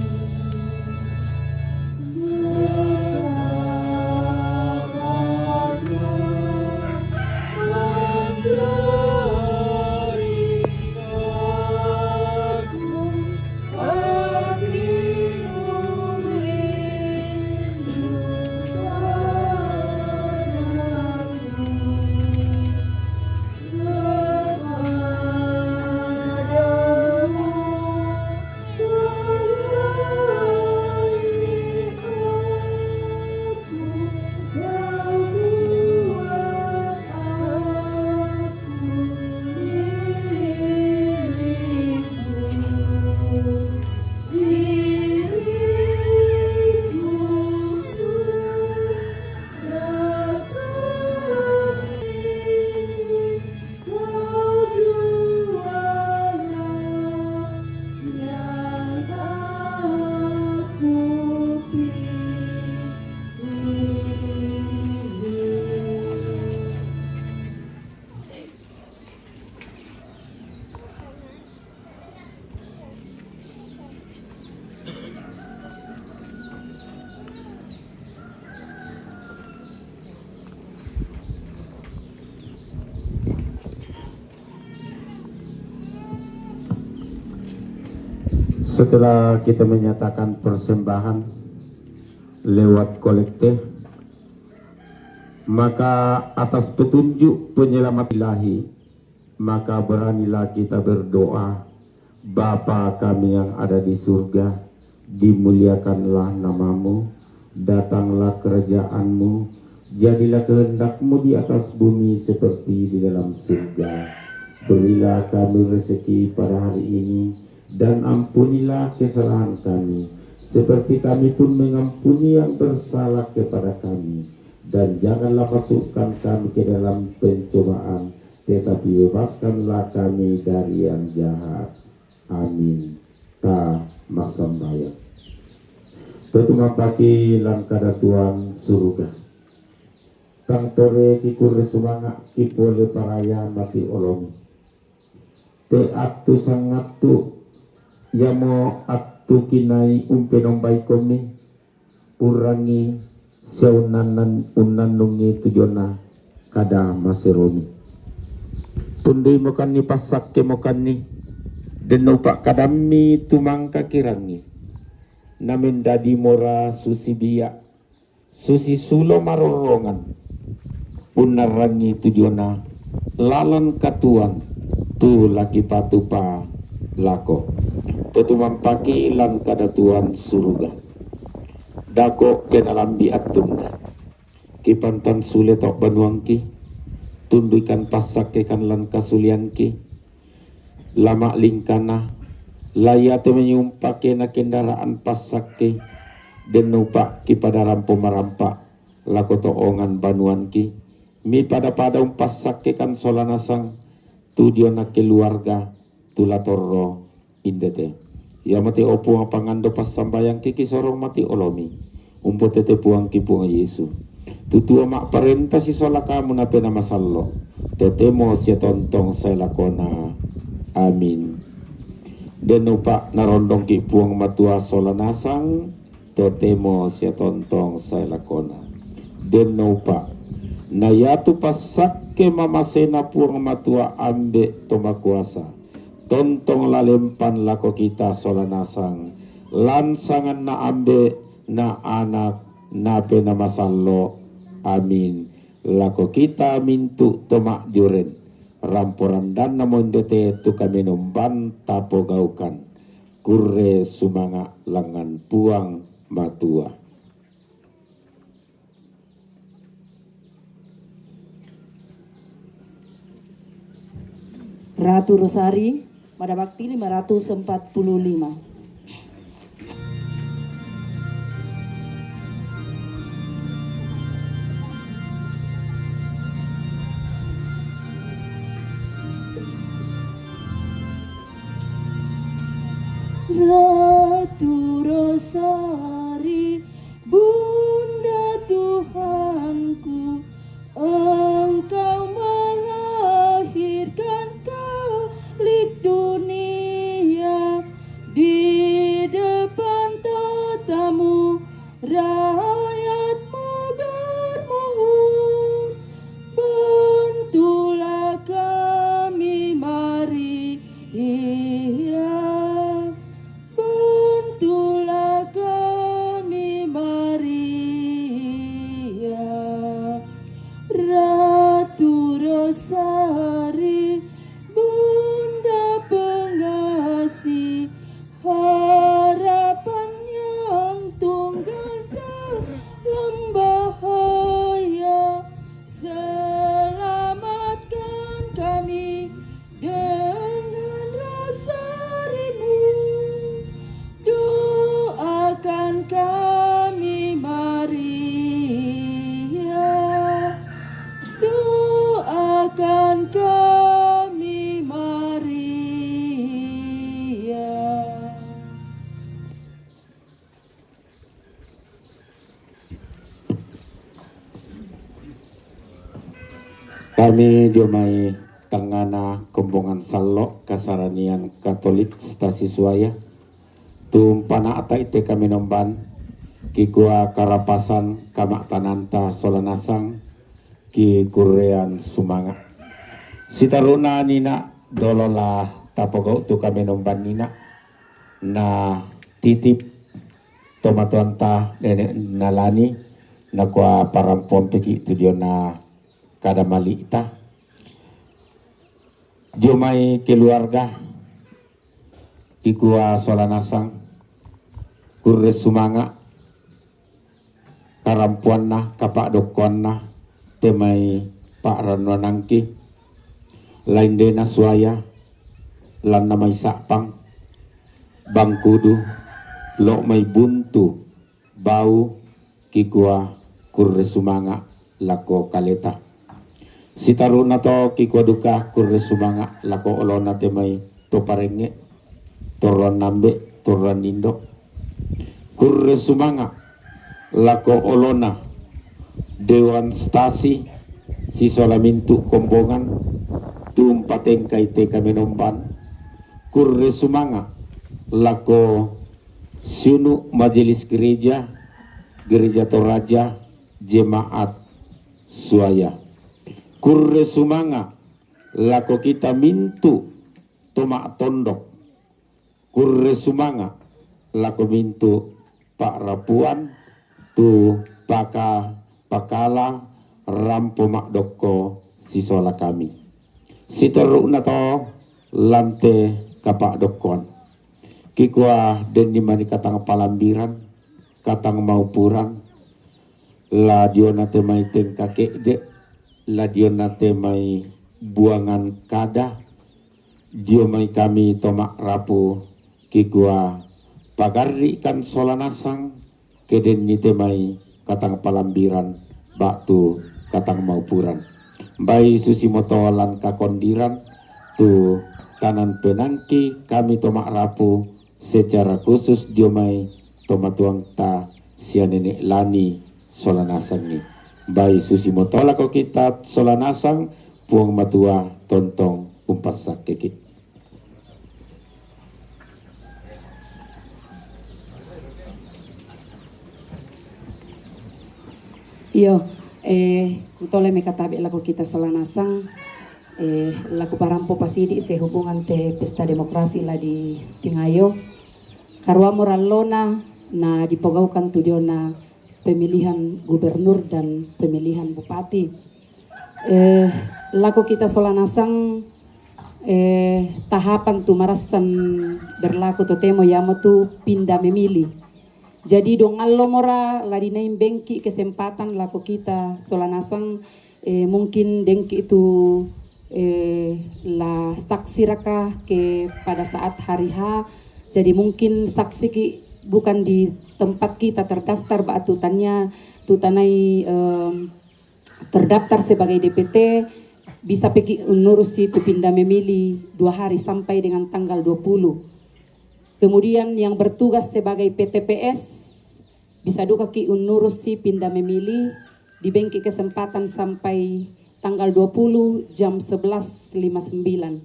Setelah kita menyatakan persembahan lewat kolekte, maka atas petunjuk penyelamat ilahi, maka beranilah kita berdoa, Bapa kami yang ada di surga, dimuliakanlah nama-Mu, datanglah kerajaan-Mu, jadilah kehendak-Mu di atas bumi seperti di dalam surga. Berilah kami rezeki pada hari ini, dan ampunilah kesalahan kami, seperti kami pun mengampuni yang bersalah kepada kami. Dan janganlah masukkan kami ke dalam pencobaan, tetapi bebaskanlah kami dari yang jahat. Amin. Ta masambayang. Totu mampaki langkada Tuan suruga. Tang tore kikurre sumanga' kipole paraya mati olomi. Te attu sangattu, iamo attu kinai umpenombai komi, urrangi sia unnannan-, unnannungi tujonna kada maseromi. Tunduimokanni, passakkemokanni, denno upa'kadammi tu mangka kirangi, namendadi mora susi bia', susi sulo marorrongan, punnarrangi tujuanna lalan katuoan tu la kipatupa lako. Tetumampaki lan kadatuan suruga. Dako ke nalambi attunna. Kipantan sule to banuangki, tunduikan passakkekan lan kasuliangki, lama lingkana, la iate menyumpake na kendaraan passakke, den naupa kipada rampo marampa lako to ongan banuanki, mipada-pada umpassakkekan sola nasang, tu diona keluarga, tu la torro indete. Iamo te o Puang pangando passambayangki kisorong mati olomi. Umpotete Puangki Puang Yesu. Tutua ma'parenta sisola kamu napena masallo. Totemo sia tontong sae lakona. Amin. Den upa narondongki Puang Matua sola nasang, totemo sia tontong sae lakona. Den upa. Na iatu passakke mamasena Puang Matua Ambe to makuasa. Tontong lalempan lako kita sola nasang, lan sanganna Ambe, na Anak, napena masallo. Amin. Lako kita mintu to ma'juren, ramporandanna mondete tu kamenomban tapogaukan. Kurre sumanga langngan Puang Matua. Ratu Rosari, Mada Bakti lima ratus empat puluh lima. Ratu Rosari, Bunda Tuhanku, Engkau melahirkan Khalik dunia, di depan tatamu rakyatmu bermohon, bantulah kami Maria. Bantulah kami Maria, Ratu Rosari, Bunda pengasih, harapan yang tunggal dalam bahaya, selamatkan kami dengan rosarimu. Doakan kami Maria, doakan kami Maria. Kami dio mai tengngana kombongan sallo kasaranian Katolik Stasi Suaya. Tumpana'ta ite kamenomban, kikua karapasan kama'tananta sola nasang, kikurrean sumanga'. Sitaruna nina dolola tapogau' tu kamenomban nina, na titip tomatoanta nene' Nalani, nakua parampompiki tu diona kada mali'ta. Dio mai keluarga, kikua sola nasang, kurre sumanga', karampoanna, kapa'dokkoanna, te mai pa'rannuanangki, laindena suaya, lanna mai sa'pang, bangkudu, lo' mai buntu, bau, kikua kurre sumanga' lako kaleta. Sitaruna to kikua duka kurre sumanga' lako olona te mai to parengnge', torroan ambe', torroan indo'. Kurre sumanga' lako olona Dewan Stasi sisola mintu' kombongan, tumpatengkai te kamenomban. Kurre sumanga' lako siunu' Majelis Gereja, Gereja Toraja, Jemaat Suaya. Kurre sumanga' lako kita mintu' to ma'tondok. Kurre sumanga' lako mintu' pa'rapuan tu paka-, pakala rampo ma'dokko sisola kami. Siterru'na to lan te kapa'dokkoan. Kikua denni mani katang palambiran, katang maupuran, la diona te mai tengka ke'de', la diona te mai buangan kada, dio mai kami to ma'rapu, kikua pagarri'kan sola nasang, ke denni te mai katang palambiran ba'tu katang maupuran. Mbai susimoto lan kakondiran tu tanan penangki kami to ma'rapu secara khusus dio mai to matuangta sia nene' lani sola nasangngi. Mbai susimoto lako kita sola nasang, Puang Matua tontong umpassakkeki. Iyo, eh, kutole mekatabe' lako kita sola nasang, eh, lako parampo pasidi' sehubungan te pesta demokrasi la di tingayo. Karuamo rallona na dipogaukan tu diona pemilihan gubernur dan pemilihan bupati. Eh, lako kita sola nasang, eh, tahapan tu marassan berlaku totemo iamotu pinda memili. Jadi dongallo mora la dinai bengki kesempatan lako kita sola nasang, eh, mungkin dengki tu, eh, la saksi raka ke pada saat hari H. Jadi mungkin saksi ki bukan di tempat kita terdaftar ba'tu tania tu tanai, em, terdaftar sebagai D P T, bisa peki unnurusi tu pinda memili dua hari sampai dengan tanggal dua puluh. Kemudian yang bertugas sebagai P T P S, bisa duka ki unnurusi pinda memili, dibengki kesempatan sampai tanggal dua puluh jam sebelas lima sembilan.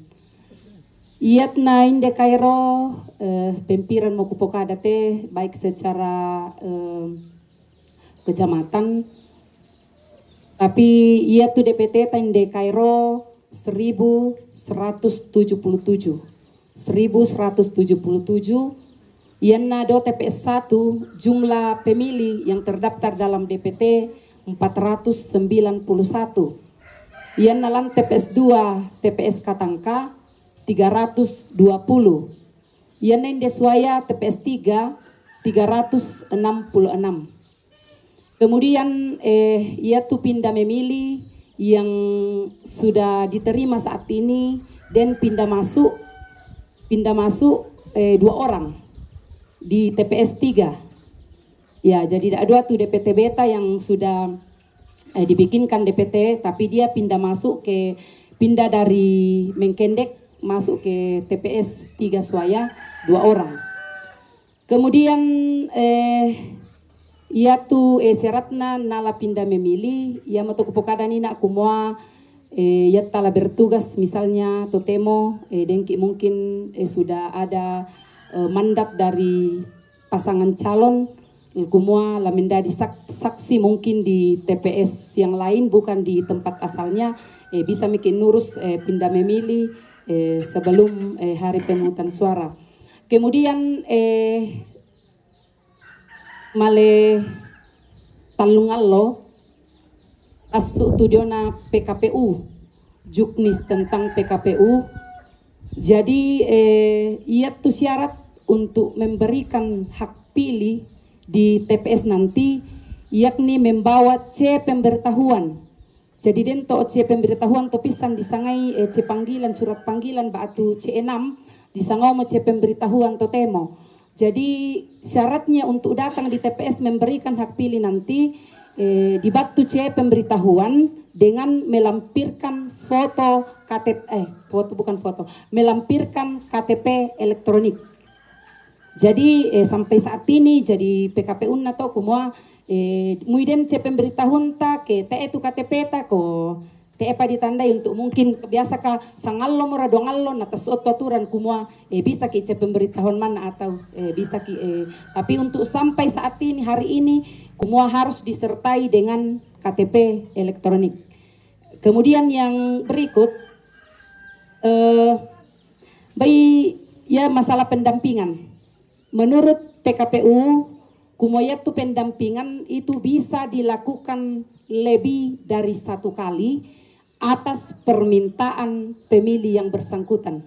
Iatna inde kairo, eh, pempiran mo kupokada te, baik secara, eh, kecamatan, tapi iatu D P T ta inde kairo seribu seratus tujuh puluh tujuh. Seribu seratus tujuh puluh tujuh, ianna do T P S satu, jumlah pemilih yang terdaftar dalam D P T empat ratus sembilan puluh satu. Ianna lan T P S dua, T P S Katangka tiga ratus dua puluh. Ianna inde suaya T P S tiga, tiga ratus enam puluh enam. Kemudian, eh, iatu pinda memili yang sudah diterima saat ini dan pinda masuk, pinda masuk, eh, dua orang di T P S tiga. Ya, jadi ada dua tu D P T beta yang sudah, eh, dibikinkan D P T, tapi dia pinda masuk ke, pinda dari Mengkendek masuk ke T P S tiga Suaya, dua orang. Kemudian, eh, iatu, eh, syaratna nala pinda memili, iamoto kupokada ni na kumua, eh, iata la bertugas misalnya totemo, eh, dengki mungkin, eh, sudah ada, eh, mandat dari pasangan calon, kumua la menjadi sak-, saksi mungkin di T P S yang lain, bukan di tempat asalnya, eh, bisa miki nurus, eh, pinda memili, eh, sebelum, eh, hari pemungutan suara. Kemudian, eh, male tallungallo, assu tu diona P K P U, juknis tentang P K P U. Jadi, eh, iatu syarat untuk memberikan hak pilih di T P S nanti, yakni membawa C pemberitahuan. Jadi den to C pemberitahuan to pisang disangai, eh, C panggilan, surat panggilan ba'tu C enam, disangau mo C pemberitahuan totemo. Jadi syaratnya untuk datang di T P S memberikan hak pilih nanti, eh, dibantu C pemberitahuan dengan melampirkan foto K T P, eh, foto, bukan foto, melampirkan K T P elektronik. Jadi, eh, sampai saat ini jadi P K P U na to kumua, eh, mui den C pemberitahuan ta ke te'e tu K T P ta ko te'e pa ditandai untuk mungkin biasa ka sangallo mora dongallo na tasotto aturan kumua, eh, bisa ki C pemberitahuan mana atau, eh, bisa ki, eh, tapi untuk sampai saat ini, hari ini, kumua harus disertai dengan K T P elektronik. Kemudian yang berikut, eh, bai, ya, masalah pendampingan. Menurut P K P U, kumua iatu pendampingan itu bisa dilakukan lebih dari satu kali atas permintaan pemilih yang bersangkutan.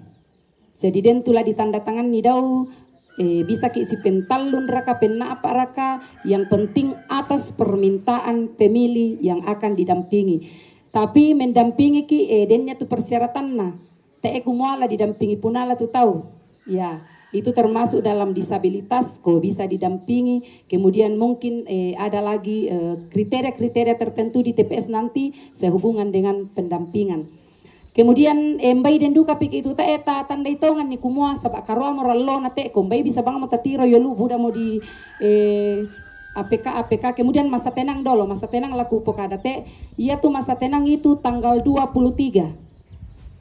Jadi den tu la ditandatangani dau, eh, bisa ki si pentallun raka, pennapa raka, yang penting atas permintaan pemilih yang akan didampingi. Tapi mendampingi ki, eh, dennya tu persyaratanna. Te'e kumua la didampingi punala tu tau. Ya, itu termasuk dalam disabilitas, ko bisa didampingi. Kemudian mungkin, eh, ada lagi, eh, kriteria-kriteria tertentu di T P S nanti sehubungan dengan pendampingan. Kemudian, eh, mbai den duka piki itu te'e ta tandai tongan ni kumua saba' karoa mo rallona te, ko mbai bisa bang mo tatiro yolu buda mo di, eh, A P K, A P K. Kemudian masa tenang dolo, masa tenang laku pokada te, iya tu masa tenang itu tanggal dua puluh tiga.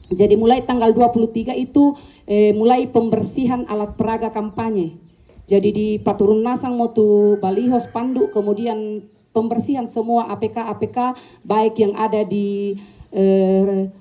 Jadi mulai tanggal dua puluh tiga itu, eh, mulai pembersihan alat peraga kampanye. Jadi di paturun nasang mo tu baliho, spanduk, kemudian pembersihan semua A P K, A P K, baik yang ada di, eh,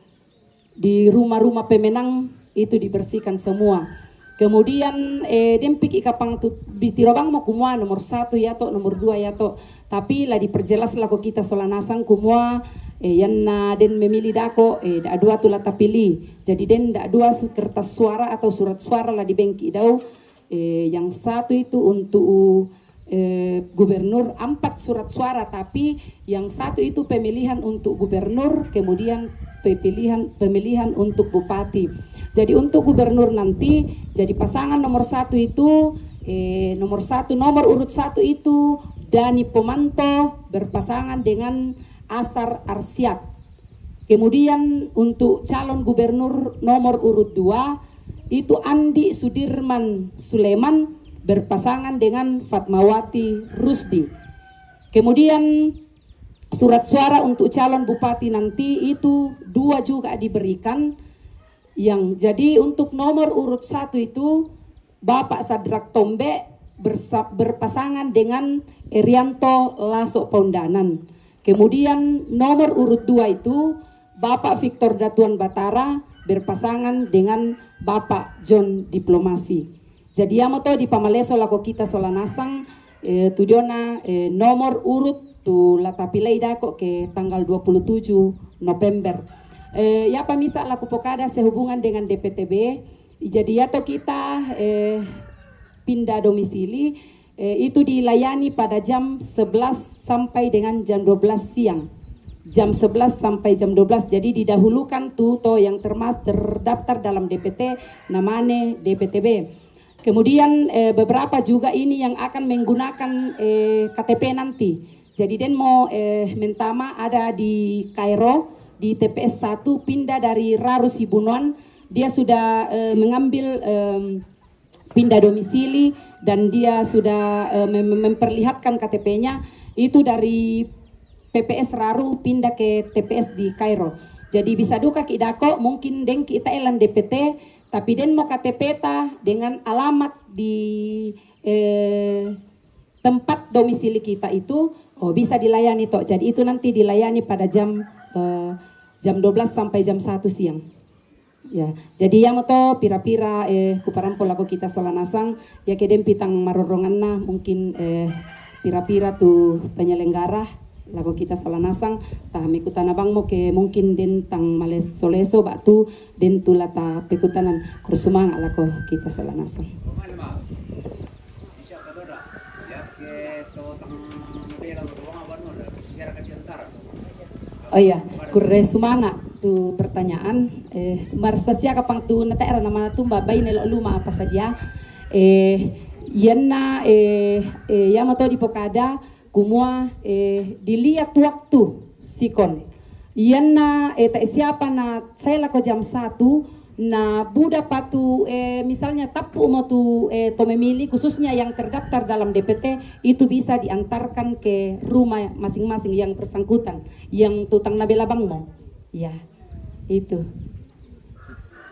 di rumah-rumah pemenang itu dibersihkan semua. Kemudian, eh, den piki kapang tu, bitiro bang mo kumua nomor satu ya to, nomor dua ya to. Tapi la diperjelas lako kita sola nasang kumua, eh, yanna den memilih dako, eh, da dua tu la tapilih. Jadi den da dua su-, kertas suara atau surat suara la dibengki dau. Eh, yang satu itu untuk, eh, gubernur, empat surat suara, tapi yang satu itu pemilihan untuk gubernur, kemudian pemilihan, pemilihan untuk bupati. Jadi untuk gubernur nanti, jadi pasangan nomor satu itu, eh, nomor satu, nomor urut satu itu Dani Pomanto berpasangan dengan Asar Arsiat. Kemudian untuk calon gubernur nomor urut dua itu Andi Sudirman Suleman berpasangan dengan Fatmawati Rusdi. Kemudian surat suara untuk calon bupati nanti itu dua juga diberikan. Yang jadi untuk nomor urut satu itu Bapak Sadrak Tombe bersa-, berpasangan dengan Erianto Laso Paundanan. Kemudian nomor urut dua itu Bapak Victor Datuan Batara berpasangan dengan Bapak John Diplomasi. Jadi amo to dipamaleso lako kita sola nasang, eh, tudiona, eh, nomor urut tu la tapilai dako ke tanggal dua puluh tujuh November. Eh, ya pa misa laku pokada sehubungan dengan D P T B. Jadi ya to kita, eh, pindah domisili, eh, itu dilayani pada jam sebelas sampai dengan jam dua belas siang. Jam sebelas sampai jam dua belas. Jadi didahulukan tu to yang termas-, terdaftar dalam D P T, namane D P T B. Kemudian, eh, beberapa juga ini yang akan menggunakan, eh, K T P nanti. Jadi den mo, eh, mentama ada di Kairo, di T P S satu, pindah dari Raru Sibunuan. Dia sudah, eh, mengambil, em, pindah domisili dan dia sudah, eh, mem-, memperlihatkan K T P-nya itu dari P P S Raru pindah ke T P S di Kairo. Jadi bisa duka ki dako, mungkin den kita elan D P T, tapi den mo K T P ta dengan alamat di, eh, tempat domisili kita itu, oh, bisa dilayani to. Jadi itu nanti dilayani pada jam, eh, jam dua belas sampai jam satu siang. Ya, jadi ya mo to pira-pira, eh, kuparampo lako kita sola nasang, ya ke den pi tang maroronganna, mungkin, eh, pira-pira tu penyelenggara lako kita sola nasang, ta mekutana bang mo ke mungkin den tang maleso-leso batu den tu la tapekutanan, kurre sumanga' lako kita sola nasang. Oh iya, kurre sumanga' tu pertanyaan, eh, marsasia kapang tu nate'ra nama tumba baine lo' luma apa saja. Eh, ianna, eh, eh, ya mo to dipokada, kumua, eh, dilihat waktu sikon. Ianna, eh, ta siapa na sae lako jam satu, na buda patu, eh, misalnya tappu mo tu, eh, to memilih, khususnya yang terdaftar dalam D P T, itu bisa diantarkan ke rumah masing-masing yang bersangkutan, yang tutang nabela bang mo. Ya, itu.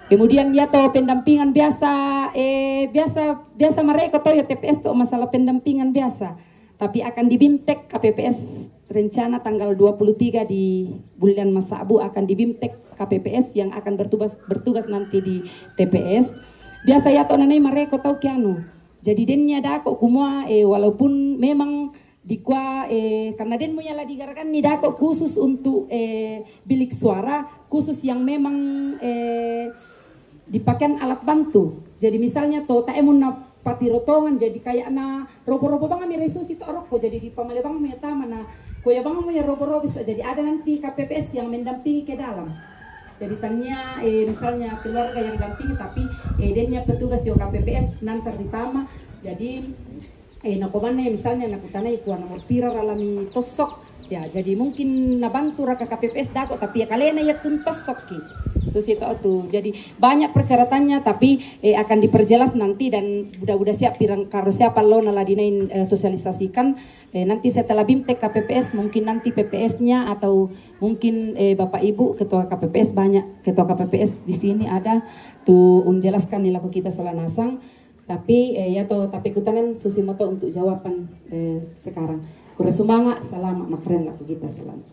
Kemudian ya to pendampingan biasa, eh, biasa, biasa mareko to ya T P S to masalah pendampingan biasa. Tapi akan di-BIMTEK K P P S, rencana tanggal dua puluh tiga di bulan Masabu akan di-BIMTEK K P P S yang akan bertugas, bertugas nanti di T P S. Biasa ya to nanai mareko tau kianu. Jadi dennya dako kumua, eh, walaupun memang Dikua, eh, karena den mo ya la digarakan ni dako khusus untuk, eh, bilik suara, khusus yang memang, eh, dipakean alat bantu. Jadi misalnya to, tae mo na patirotongan, jadi kayak na robo-robo bang ami resusi to aroko, jadi di pamale bang mo ya tama na, koya bang mo ya robo-robo bisa. Jadi ada nanti K P P S yang mendampingi ke dalam. Jadi tania, eh, misalnya keluarga yang dampingi, tapi, eh, dennya petugas yo K P P S nantar di tama. Jadi, eh, nakomanne misalnya nakutanai kua nomor pira ralami tosok. Ya, jadi mungkin nabantu raka K P P S dako, tapi ya kalena ya tun tosok ki. Susi to tu. Jadi banyak persyaratannya, tapi, eh, akan diperjelas nanti dan buda-buda siap pirang karo siapa lo na la dinain, eh, sosialisasikan. Eh, nanti setelah BIMTEK K P P S, mungkin nanti P P S-nya atau mungkin, eh, Bapak Ibu Ketua K P P S, banyak Ketua K P P S di sini ada tu un jelaskan ni lako kita sola nasang. Tapi, eh, ya to, tapi kutanan susi moto untuk jawaban, eh, sekarang. Kura sumanga, salama, makaren lako kita, salama.